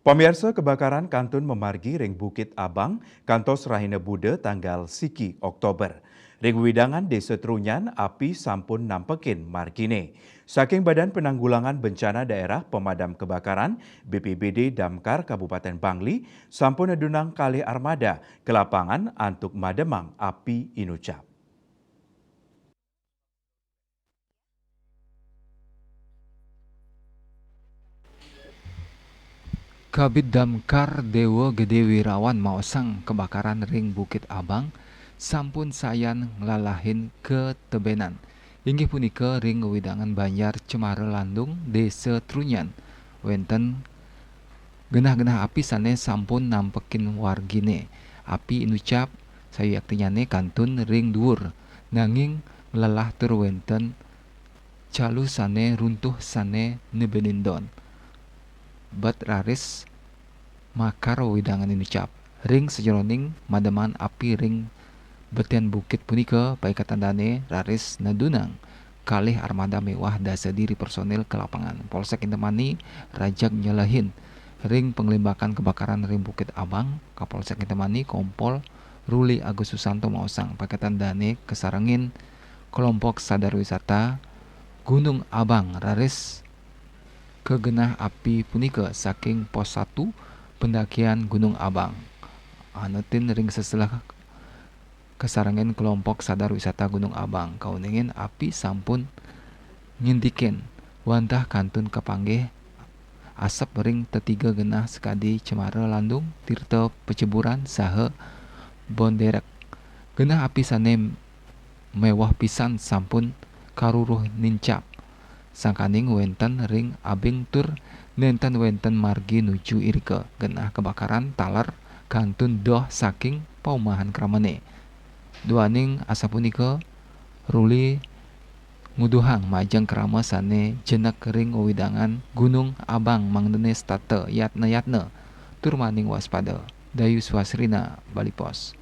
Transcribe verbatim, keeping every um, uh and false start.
Pamiarsa, kebakaran kantun mamargi ring Bukit Abang kantos rahina Buda tanggal siki Oktober. Ring wewidangan Desa Trunyan api sampun nampekin margine. Saking Badan Penanggulangan Bencana Daerah Pemadam Kebakaran, B P B D, Damkar Kabupaten Bangli sampun nedunang kalih armada ka lapangan antuk mademang api inucap. Kabid Damkar Dewa Gede Wirawan maosang kebakaran ring Bukit Abang sampun sayan nglalahin katebenan. Inggih punika ring wewidangan Banjar Cemara Landung, Desa Trunyan, wenten genah-genah api sane sampun nampekin wargine. Api inucap sayuaktinyane kantun ring duur, nanging nglelah tur wenten calu sane runtuh sane nebenin don. Bet raris makar wewidangan inucap. Ring sajeroning mademan api ring beten bukit punika, paiketan dane raris nedunang kalih armada miwah dasa diri personil ka lapangan. Polsek Indramayu rajeg nyelehin ring panglimbakan kebakaran ring Bukit Abang. Kapolsek Indramayu Kompol Ruli Agus Susanto maosang, paiketan dane kasarengin kelompok sadar wisata Gunung Abang raris kagenah api punika saking Pos Satu Pendakian Gunung Abang. Anutin ring seselah kasarengin kelompok sadar wisata Gunung Abang, kauningin api sampun ngindikin wantah kantun kapanggih asep ring tetiga genah sakadi Cemara Landung, Tirta Peceburan, saha Bonderek. Genah api sane meweh pisan sampun karuruh nincap. Sangkaning wenten ring abing tur nenten wenten margi nuju irika. Genah kebakaran taler kantun doh saking paumahan kramane. Duaning asapunika, Ruli nguduhang majeng krama sane jenek ring wewidangan Gunung Abang mangdane setata yatna-yatna tur maning waspada. Dayu Swasrina, Bali Post.